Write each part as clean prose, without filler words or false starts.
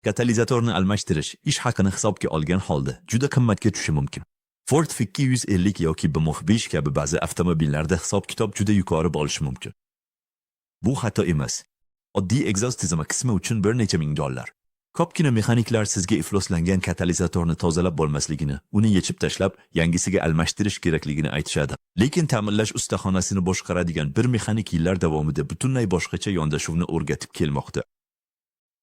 Katalizatorni almashtirish ish haqini hisobga olgan holda juda qimmatga tushishi mumkin. Ford F250 yoki BMW 5 kabi ba'zi avtomobillarda hisob-kitob juda yuqori bo'lishi mumkin. Bu xato emas. Oddiy egzoz tizimi qismi uchun bir necha ming dollar. Ko'pgina mexaniklar sizga ifloslangan katalizatorni tozalab bo'lmasligini, uni yechib tashlab, yangisiga almashtirish kerakligini aytishadi. Lekin ta'mirlash ustaxonasini boshqaradigan bir mexanik yillar davomida butunlay boshqacha yondashuvni o'rgatib kelmoqda.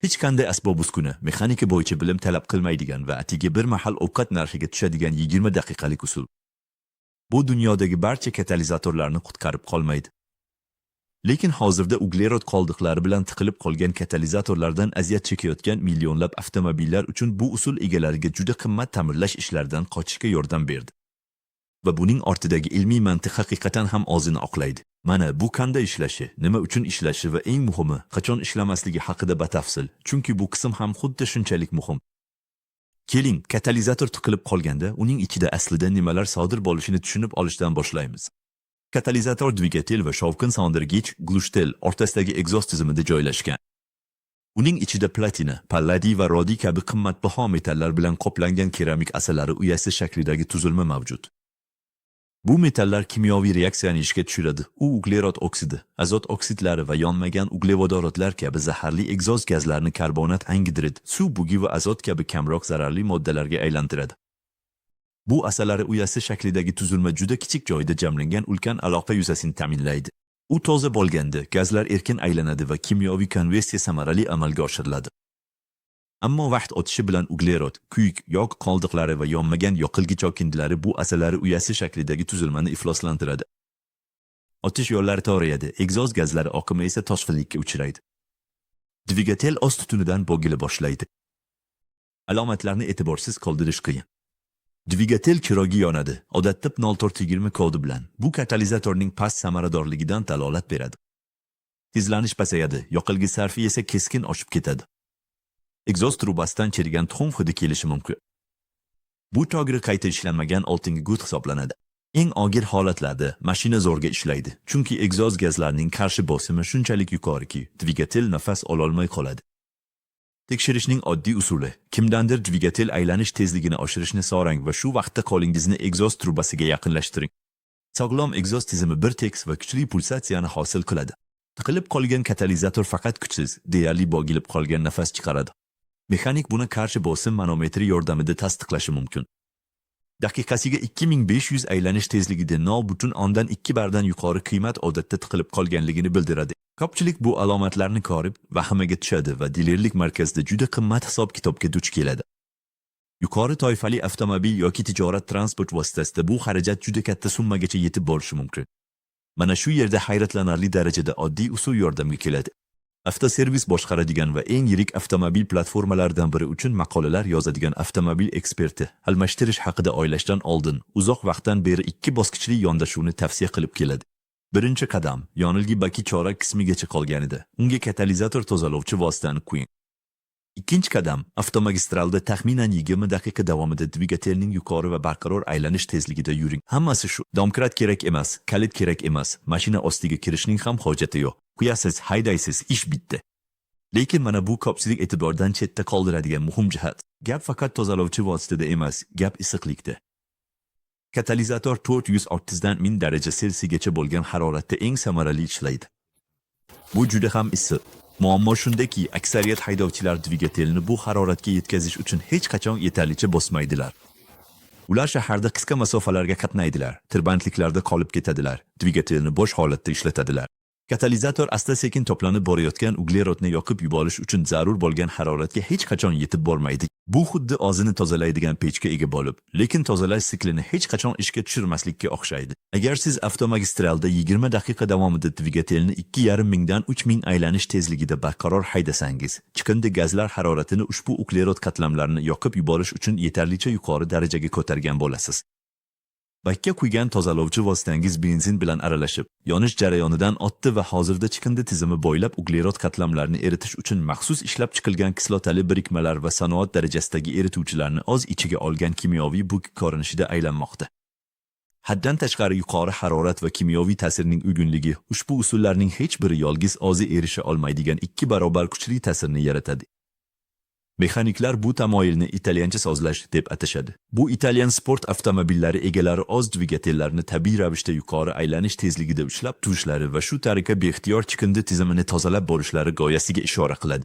Hech qanday asbob-uskuna, mexanika bo'yicha bilim talab qilmaydigan va atigi bir mahal ovqat narxiga tushadigan 20 daqiqalik usul. Bu dunyodagi barcha katalizatorlarni qutqarib qolmaydi. Lekin hozirda uglerod qoldiqlari bilan tiqilib qolgan katalizatorlardan aziyat chekayotgan millionlab avtomobillar uchun bu usul egalariga juda qimmat ta'mirlash ishlaridan qochishga yordam berdi. Va buning ortidagi ilmiy mantiq haqiqatan ham o'zini oqlaydi. Mana bu qanday ishlashi, nima uchun ishlashi va eng muhimi, qachon ishlamasligi haqida batafsil. Chunki bu qism ham xuddi shunchalik muhim. Keling, katalizator tiqilib qolganda uning ichida aslida nimalar sodir bo'lishini tushunib olishdan boshlaymiz. Katalizator dvigatel va shovqin so'ndirgich глушитель o'rtasidagi egzoz tizimida joylashgan. Uning ichida platina, palladiy va rodiy kabi qimmatbaho metallar bilan qoplangan keramik asalari uyasi shaklidagi tuzilma mavjud. Bu metallar kimyoviy reaksiyani ishga tushiradi. U uglerod oksidi, azot oksidlari va yonmagan uglevodorodlar kabi zaharli egzoz gazlarni karbonat angidrid, suv bugi va azot kabi kamroq zararli moddalarga aylantiradi. Bu asalari uyasi shaklidagi tuzilma juda kichik joyda jamlangan ulkan aloqa yuzasini ta'minlaydi. U toza bo'lganda gazlar erkin aylanadi va kimyoviy konversiya samarali amalga oshiriladi. Ammo vaqt o'tishi bilan uglerod, kuyuk, yog' qoldiqlari va yonmagan yoqilg'i chokindilari bu asalari uyasi shaklidagi tuzilmani ifloslantiradi. Otish yo'llari torayadi, egzoz gazlari oqimi esa toshqinlikka uchraydi. Dvigatel o'z tutunidan bo'gila boshlaydi. Alomatlarni e'tiborsiz qoldirish qiyin. Dvigatel chirogi yonadi, odatda 0420 kodi bilan. Bu katalizatorning past samaradorligidan dalolat beradi. Tezlanish pasayadi, yoqilg'i sarfi esa keskin oshib ketadi. Egzoz trubasidan chirigan tuxum hidi kelishi mumkin. Bu to'g'ri qayta ishlanmagan oltingugurt hisoblanadi. Eng og'ir holatlarda mashina zo'rga ishlaydi, chunki egzoz gazlarning qarshi bosimi shunchalik yuqoriki, dvigatel nafas ololmay qoladi. Tekshirishning oddiy usuli: kimdandir dvigatel aylanish tezligini oshirishni so'rang va shu vaqtda qo'lingizni egzoz trubasiga yaqinlashtiring. Sog'lom egzoz tizimi bir tekis va kuchli pulsatsiyani hosil qiladi. Tiqilib qolgan katalizator faqat kuchsiz, deyarli bo'gilib qolgan nafas chiqaradi. Mexanik buni qarshi bosim manometri yordamida tasdiqlashi mumkin. Daqiqasiga 2500 aylanish tezligida 0,2 bardan yuqori qiymat odatda tiqilib qolganligini bildiradi. Ko'pchilik bu alomatlarni ko'rib, vahimaga tushadi va dilerlik markazida juda qimmat hisob-kitobga duch keladi. Yuqori toifali avtomobil yoki tijorat transport vositasida bu xarajat juda katta summagacha yetib borishi mumkin. Mana shu yerda hayratlanarli darajada oddiy usul yordamga keladi. Avtoservis boshqaradigan va eng yirik avtomobil platformalaridan biri uchun maqolalar yozadigan avtomobil eksperti almashtirish haqida o'ylashdan oldin uzoq vaqtdan beri ikki bosqichli yondashuvni tavsiya qilib keladi. Birinchi qadam: yonilgi baki chorak qismigacha qolganida unga katalizator tozalovchi vositani quying. Ikkinchi qadam: avtomagistralda taxminan 20 daqiqa davomida dvigatelning yuqori va barqaror aylanish tezligida yuring. Hammasi shu. Domkrat kerak emas, kalit kerak emas, mashina ostiga kirishning ham hojati yo'q. Quyasiz, haydaysiz, ish bitdi. Lekin mana bu ko'pchilik e'tibordan chetda qoldiradigan muhim jihat. Gap faqat tozalovchi vositada emas, gap issiqlikda. Katalizator 430 dan 1000 daraja Selsigacha bo'lgan haroratda eng samarali ishlaydi. Bu juda ham issiq. Muammo shundaki, aksariyat haydovchilar dvigatelni bu haroratga yetkazish uchun hech qachon yetarlicha bosmaydilar. Ular shaharda qisqa masofalarga qatnaydilar, tirbandliklarda qolib ketadilar, dvigatelni bo'sh holatda ishlatadilar. Katalizator asta-sekin to'planib borayotgan uglerodni yoqib yuborish uchun zarur bo'lgan haroratga hech qachon yetib bormaydi. Bu xuddi o'zini tozalaydigan pechka ega bo'lib, lekin tozalash siklini hech qachon ishga tushirmaslikka o'xshaydi. Agar siz avtomagistralda 20 daqiqa davomida dvigatelni 2,5 mingdan 3000 aylanish tezligida barqaror haydasangiz, chiqindi gazlar haroratini ushbu uglerod qatlamlarini yoqib yuborish uchun yetarlicha yuqori darajaga ko'targan bo'lasiz. Bakka quygan tozalovchi vositangiz benzin bilan aralashib, yonish jarayonidan o'tdi va hozirda chiqindi tizimi bo'ylab uglerod qatlamlarini eritish uchun maxsus ishlab chiqilgan kislotali birikmalar va sanoat darajasidagi erituvchilarni o'z ichiga olgan kimyoviy bug ko'rinishida aylanmoqda. Haddan tashqari yuqori harorat va kimyoviy ta'sirning uyg'unligi ushbu usullarning hech biri yolg'iz o'zi erisha olmaydigan ikki barobar kuchli ta'sirni yaratadi. Mexaniklar bu tamoyilni italyancha sozlash deb atashadi. Bu italyan sport avtomobillari egalari o'z dvigatellarini tabiiy ravishda yuqori aylanish tezligida ushlab turishlari va shu tariqa beixtiyor chiqindi tizimini tozalab borishlari g'oyasiga ishora qiladi.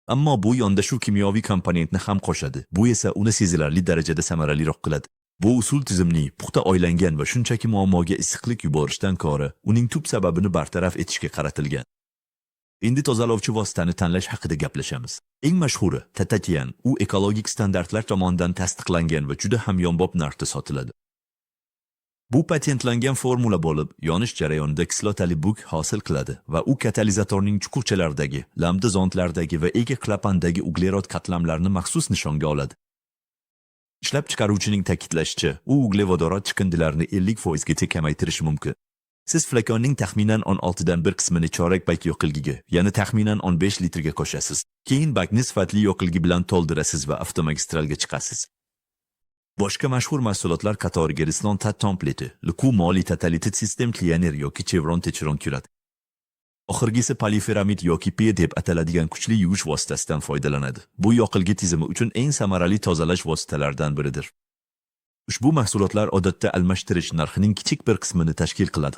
Ammo bu yondashuv kimyoviy komponentni ham qo'shadi. Bu esa uni sezilarli darajada samaraliroq qiladi. Bu usul tizimli, puxta oylangan va shunchaki muammoga issiqlik yuborishdan ko'ra, uning tub sababini bartaraf etishga qaratilgan. Endi tozalovchi vositani tanlash haqida gaplashamiz. Eng mashhuri Tatatian, u ekologik standartlar tomonidan tasdiqlangan va juda hamyonbop narxda sotiladi. Bu patentlangan formula bo'lib, yonish jarayonida kislotali bug hosil qiladi va u katalizatorning chuqurchalaridagi, lambda zondlardagi va ega klapandagi uglerod qatlamlarini maxsus nishonga oladi. Ishlab chiqaruvchining ta'kidlashicha, u uglevodorod chiqindilarini 50% gacha kamaytirishi mumkin. Siz flakonning taxminan 16 dan bir qismini chorak bak yoqilgiga, ya'ni taxminan 15 litrga qo'shasiz. Keyin bakni sifatli yoqilgi bilan to'ldirasiz va avtomagistralga chiqasiz. Boshqa mashhur mahsulotlar qatoriga Rislon Tat Template, Liqui Moly Catalytic System Cleaner yoki Chevron Techron kiradi. Oxirgisi poliferamid yoki P deb ataladigan kuchli yuvish vositasidan foydalanadi. Bu yoqilgi tizimi uchun eng samarali tozalash vositalaridan biridir. Ushbu mahsulotlar odatda almashtirish narxining kichik bir qismini tashkil qiladi.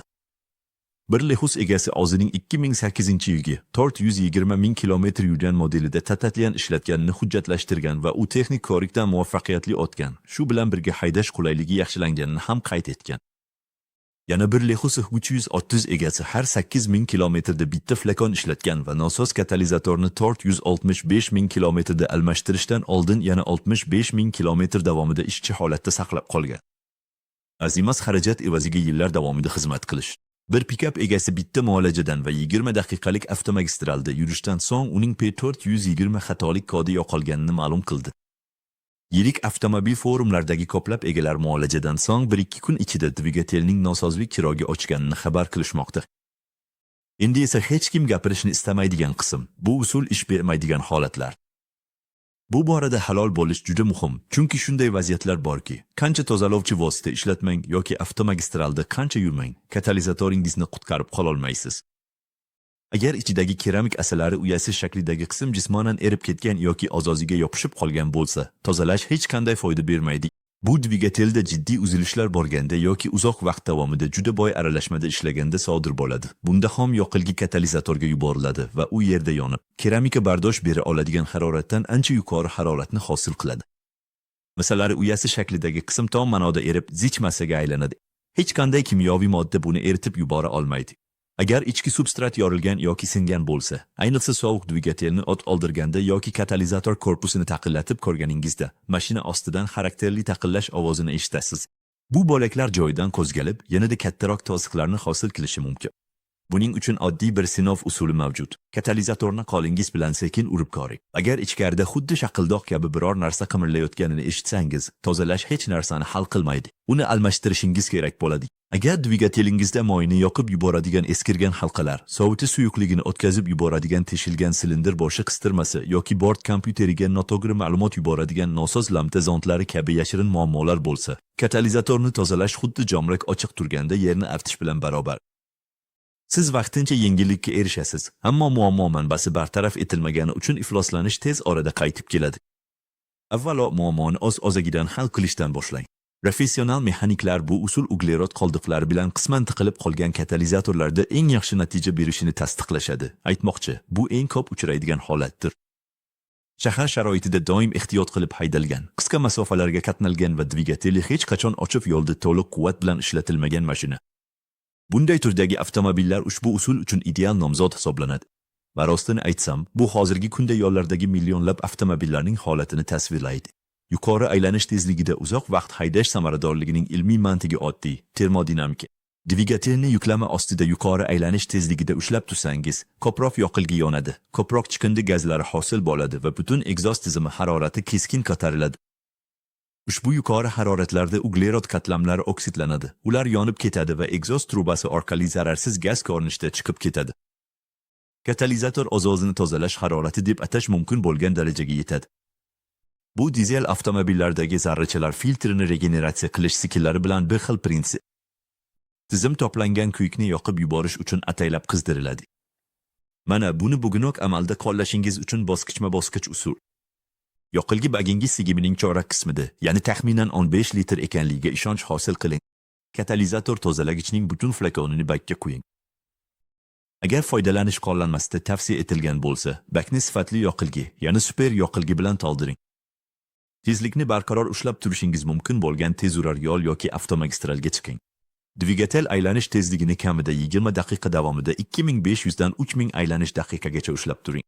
Bir Lexus egasi o'zining 2008-yilgi 420 ming kilometr yurgan modelida Tatatlian ishlatganini hujjatlashtirgan va u texnik ko'rikdan muvaffaqiyatli o'tgan. Shu bilan birga haydash qulayligi yaxshilanganini ham qayd etgan. Yana bir Lexus 330 egasi har 8 ming kilometrda bitta flakon ishlatgan va nosoz katalizatorni 465 ming kilometrda almashtirishdan oldin yana 65 ming kilometr davomida ishchi holatda saqlab qolgan. Arzimas xarajat evaziga yillar davomida xizmat qilish. Bir pikap egasi bitta muolajadan va 20 daqiqalik avtomagistralda yurishdan so'ng uning P420 xatolik kodi yo'qolganini ma'lum qildi. Yirik avtomobil forumlardagi ko'plab egalar muolajadan so'ng 1-2 kun ichida dvigatelning nosozlik chirogi o'chganini xabar qilishmoqda. Endi esa hech kim gapirishni istamaydigan qism, bu usul ish bermaydigan holatlar. Bu borada halol bo'lish juda muhim, chunki shunday vaziyatlar borki, qancha tozalovchi vosita ishlatmang yoki avtomagistralda qancha yurmang, katalizatoringizni qutqarib qololmaysiz. Agar ichidagi keramik asalari uyasi shaklidagi qism jismonan erib ketgan yoki o'z-o'ziga yopishib qolgan bo'lsa, tozalash hech qanday foyda bermaydi. Bu dvigatelda jiddiy uzilishlar bo'lganda yoki uzoq vaqt davomida juda boy aralashmada ishlaganda sodir bo'ladi. Bunda xom yoqilgi katalizatorga yuboriladi va u yerda yonib, keramika bardosh bera oladigan haroratdan ancha yuqori haroratni hosil qiladi. Masalari uyasi shaklidagi qism tom ma'noda erib, zich massaga aylanadi. Hech qanday kimyoviy modda buni eritib yubora olmaydi. Agar ichki substrat yorilgan yoki singan bo'lsa, ayniqsa sovuq dvigatelni o't oldirganda yoki katalizator korpusini taqillatib ko'rganingizda, mashina ostidan xarakterli taqillash ovozini eshitasiz. Bu bo'laklar joyidan qo'zg'alib, yanada kattaroq to'siqlarni hosil qilishi mumkin. Buning uchun oddiy bir sinov usuli mavjud. Katalizatorni qo'lingiz bilan sekin urib ko'ring. Agar ichkarida xuddi shaqildoq kabi biror narsa qimirlayotganini eshitsangiz, tozalash hech narsani hal qilmaydi. Uni almashtirishingiz kerak bo'ladi. Agar dvigatelingizda moyni yoqib yuboradigan eskirgan halqalar, sovutish suyuqligini o'tkazib yuboradigan teshilgan silindr boshi qistirmasi yoki bort kompyuteriga noto'g'ri ma'lumot yuboradigan nosoz lambda zondlari kabi yashirin muammolar bo'lsa, katalizatorni tozalash xuddi jomrak ochiq turganda yerni artish bilan barobar. Siz vaqtincha yengillikka erishasiz, ammo muammo manbasi bartaraf etilmagani uchun ifloslanish tez orada qaytib keladi. Avvalo muammoni o'z o'zagidan hal qilishdan boshlang. Professional mexaniklar bu usul uglerod qoldiqlari bilan qisman tiqilib qolgan katalizatorlarda eng yaxshi natija berishini tasdiqlashadi. Aytmoqchi, bu eng ko'p uchraydigan holatdir. Shahar sharoitida doim ehtiyot qilib haydalgan, qisqa masofalarga qatnalgan va dvigateli hech qachon ochiq yo'lda to'liq quvvat bilan ishlatilmagan mashina. Bunday turdagi avtomobillar ushbu usul uchun ideal nomzod hisoblanadi. Va rostini aytsam, bu hozirgi kunda yo'llardagi millionlab avtomobillarning holatini tasvirlaydi. Yuqori aylanish tezligida uzoq vaqt haydash samaradorligining ilmiy mantigi oddiy termodinamika. Dvigatelni yuklama ostida yuqori aylanish tezligida ushlab tursangiz, ko'proq yoqilgi yonadi, ko'proq chiqindi gazlari hosil bo'ladi va butun egzoz tizimi harorati keskin ko'tariladi. Ushbu yuqori haroratlarda uglerod qatlamlari oksidlanadi. Ular yonib ketadi va egzoz trubasi orqali zararsiz gaz ko'rinishida chiqib ketadi. Katalizator o'z-o'zini tozalash harorati deb atash mumkin bo'lgan darajaga yetadi. Bu dizel avtomobillardagi zarrachalar filtrini regeneratsiya qilish sikllari bilan bir xil prinsip. Tizim to'plangan kuyukni yoqib yuborish uchun ataylab qizdiriladi. Mana buni bugunoq amalda qo'llashingiz uchun bosqichma-bosqich usul. Yoqilgi bagingiz sigimining chorak qismida, ya'ni taxminan 15 litr ekanligiga ishonch hosil qiling. Katalizator tozalagichning butun flakonini bakka quying. Agar foydalanish qo'llanmasida tavsiya etilgan bo'lsa, bakni sifatli yoqilgi, ya'ni super yoqilgi bilan to'ldiring. Tezlikni barqaror ushlab turishingiz mumkin bo'lgan tezyurar yo'l yoki avtomagistralga chiqing. Dvigatel aylanish tezligini kamida 20 daqiqa davomida 2500 dan 3000 aylanish daqiqagacha ushlab turing.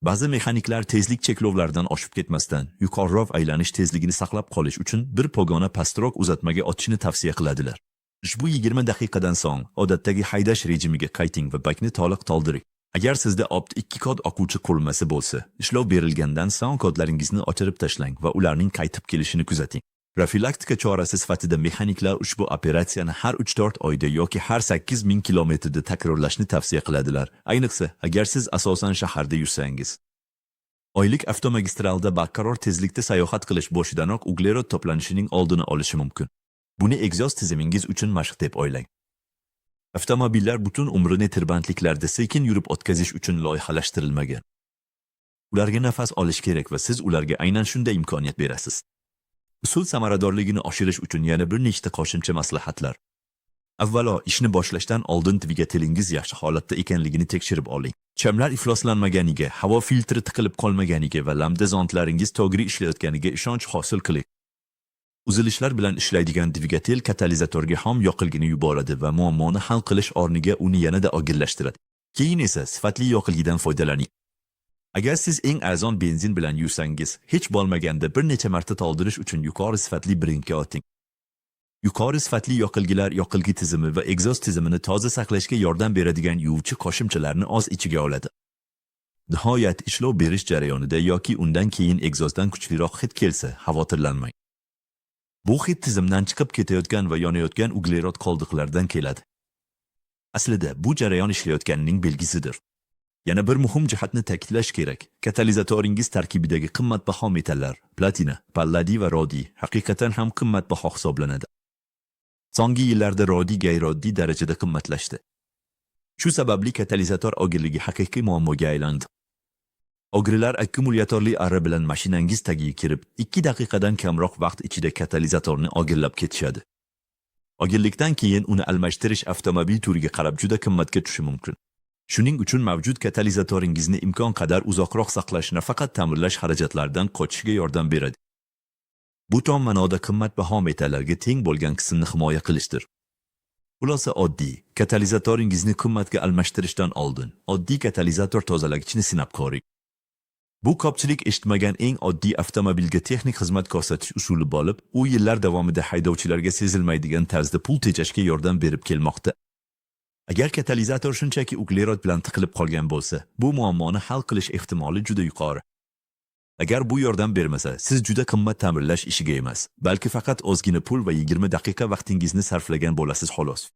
Ba'zi mexaniklar tezlik cheklovlaridan oshib ketmasdan, yuqoriroq aylanish tezligini saqlab qolish uchun bir pog'ona pastroq uzatmaga otishni tavsiya qiladilar. Ushbu 20 daqiqadan so'ng odatdagi haydash rejimiga qayting va bakni to'liq to'ldiring. Agar sizda OBD2 kod o'quvchi qurilmasi bo'lsa, ishlov berilgandan so'ng kodlaringizni o'chirib tashlang va ularning qaytib kelishini kuzating. Profilaktika chorasi sifatida mexaniklar ushbu operatsiyani har 3-4 oyda yoki har 8000 kilometrda takrorlashni tavsiya qiladilar. Ayniqsa, agar siz asosan shaharda yursangiz. Oylik avtomagistralda barqaror tezlikda sayohat qilish boshidanoq uglerod to'planishining oldini olishi mumkin. Buni egzoz tizimingiz uchun mashq deb o'ylang. Avtomobillar butun umrini tirbandliklarda sekin yurib o'tkazish uchun loyihalashtirilmagan. Ularga nafas olish kerak va siz ularga aynan shunday imkoniyat berasiz. Usul samaradorligini oshirish uchun yana bir nechta qo'shimcha maslahatlar. Avvalo, ishni boshlashdan oldin dvigatelingiz yaxshi holatda ekanligini tekshirib oling. Shamlar ifloslanmaganiga, havo filtri tiqilib qolmaganiga va lambda zondlaringiz to'g'ri ishlayotganiga ishonch hosil qiling. Uzilishlar bilan ishlaydigan dvigatel katalizatorga xom yoqilgini yuboradi va muammoni hal qilish o'rniga uni yanada og'irlashtiradi. Keyin esa sifatli yoqilgidan foydalaning. Agar siz eng arzon benzin bilan yursangiz, hech bo'lmaganda bir necha marta to'ldirish uchun yuqori sifatli brendga o'ting. Yuqori sifatli yoqilgilar yoqilgi tizimi va egzoz tizimini toza saqlashga yordam beradigan yuvchi qo'shimchalarni o'z ichiga oladi. Nihoyat, ishlov berish jarayonida yoki undan keyin egzozdan kuchliroq hid kelsa, xavotirlanmang. Bu hid tizimdan chiqib ketayotgan va yonayotgan uglerod qoldiqlaridan keladi. Aslida bu jarayon ishlayotganining belgisidir. Yana bir muhim jihatni ta'kidlash kerak. Katalizatoringiz tarkibidagi qimmatbaho metallar, platina, palladiy va rodiy haqiqatan ham qimmatbaho hisoblanadi. So'nggi yillarda rodiy g'ayrioddiy darajada qimmatlashdi. Shu sababli katalizator og'irligi haqiqiy muammoga aylandi. O'g'rilar akkumulyatorli arra bilan mashinangiz tagiga kirib, 2 daqiqadan kamroq vaqt ichida katalizatorni o'g'irlab ketishadi. O'g'irlikdan keyin uni almashtirish avtomobil turiga qarab juda qimmatga tushishi mumkin. Shuning uchun mavjud katalizatoringizni imkon qadar uzoqroq saqlash nafaqat ta'mirlash xarajatlaridan qochishga yordam beradi. Bu tom ma'noda qimmatbaho metallarga teng bo'lgan qismni himoya qilishdir. Xulosa oddiy, katalizatoringizni qimmatga almashtirishdan oldin oddiy katalizator tozalagichni sinab ko'ring. Bu ko'pchilik eshitmagan eng oddiy avtomobilga texnik xizmat ko'rsatish usuli bo'lib, u yillar davomida haydovchilarga sezilmaydigan tarzda pul tejashga yordam berib kelmoqda. Agar katalizator shunchaki uglerod bilan tiqilib qolgan bo'lsa, bu muammoni hal qilish ehtimoli juda yuqori. Agar bu yordam bermasa, siz juda qimmat ta'mirlash ishiga emas, balki faqat ozgina pul va 20 daqiqa vaqtingizni sarflagan bo'lasiz, xolos.